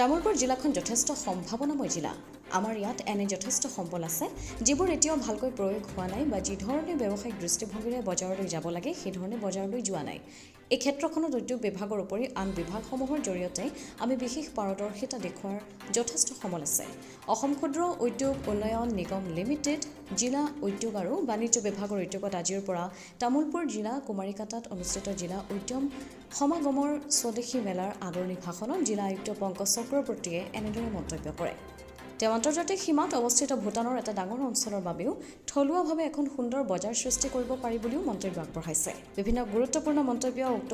তামুলপুৰ জিলাখন যথেষ্ট সম্ভাৱনাময় জিলা। আমাৰ ইয়াত এনে যথেষ্ট সম্বল আছে, যিবোৰ এতিয়াও ভালকৈ প্ৰয়োগ হোৱা নাই বা যিধৰণে ব্যৱসায়িক দৃষ্টিভংগীৰে বজাৰলৈ যাব লাগে, সেইধৰণে বজাৰলৈ যোৱা নাই। এই ক্ষেত্ৰখনত উদ্যোগ বিভাগৰ উপৰি আন বিভাগসমূহৰ জৰিয়তে আমি বিশেষ পাৰদৰ্শিতা দেখুওৱাৰ যথেষ্ট সমল আছে। অসম ক্ষুদ্ৰ উদ্যোগ উন্নয়ন নিগম লিমিটেড, জিলা উদ্যোগ আৰু বাণিজ্য বিভাগৰ উদ্যোগত আজিৰ পৰা তামুলপুৰ জিলা কুমাৰীকাটাত অনুষ্ঠিত জিলা উদ্যম সমাগমৰ স্বদেশী মেলাৰ আদৰণি ভাষণত জিলা আয়ুক্ত পংকজ চক্ৰৱৰ্তীয়ে এনেদৰে মন্তব্য কৰে। তেওঁ আন্তৰ্জাতিক সীমাত অৱস্থিত ভূটানৰ এটা ডাঙৰ অঞ্চলৰ বাবেও থলুৱাভাৱে এখন সুন্দৰ বজাৰ সৃষ্টি কৰিব পাৰি বুলিও মন্তব্য আগবঢ়াইছে। বিভিন্ন গুৰুত্বপূৰ্ণ মন্তব্য উক্ত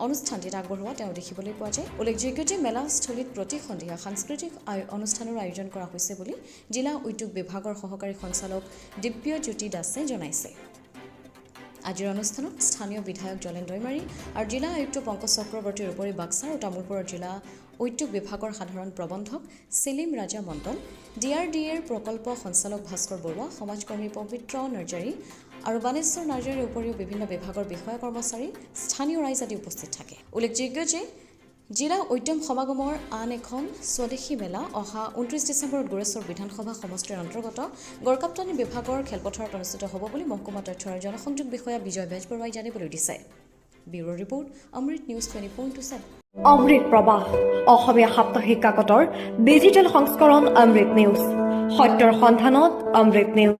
অনুষ্ঠানটিত আগবঢ়োৱা তেওঁ দেখিবলৈ পোৱা যায়। উল্লেখযোগ্য যে মেলাস্থলীত প্ৰতি সন্ধিয়া সাংস্কৃতিক অনুষ্ঠানৰ আয়োজন কৰা হৈছে বুলি জিলা উদ্যোগ বিভাগৰ সহকাৰী সঞ্চালক দিব্যজ্যোতি দাসে জনাইছে। আজিৰ অনুষ্ঠানত স্থানীয় বিধায়ক জলেন দৈমাৰী আৰু জিলা আয়ুক্ত পংকজ চক্ৰৱৰ্তীৰ উপৰি বাক্সা আৰু তামুলপুৰৰ জিলা উদ্যোগ বিভাগৰ সাধাৰণ প্ৰবন্ধক চেলিম ৰাজা মণ্ডল, ডিআৰডিএৰ প্ৰকল্প সঞ্চালক ভাস্কৰ বৰুৱা, সমাজকৰ্মী পবিত্ৰ নাৰ্জাৰী আৰু বানেশ্বৰ নাৰ্জাৰীৰ উপৰিও বিভিন্ন বিভাগৰ বিষয়া কৰ্মচাৰী, স্থানীয় ৰাইজ আদি উপস্থিত থাকে। উল্লেখযোগ্য যে জিলা উদ্যম সমাগমৰ আন এখন স্বদেশী মেলা অহা 29 ডিচেম্বৰত গোৰেশ্বৰ বিধানসভা সমষ্টিৰ অন্তৰ্গত গড়কাপ্তানি বিভাগৰ খেলপথাৰত অনুষ্ঠিত হ'ব বুলি মহকুমা তথ্য আৰু জনসংযোগ বিষয়া বিজয় বেজবৰুৱাই জানিবলৈ দিছে। Bureau report, Amrit news 24x7। অমৃত প্ৰবাহ অসমীয়া সাপ্তাহিক কাকতৰ ডিজিটেল সংস্কৰণ অমৃত নিউজ, সত্যৰ সন্ধানত অমৃত নিউজ।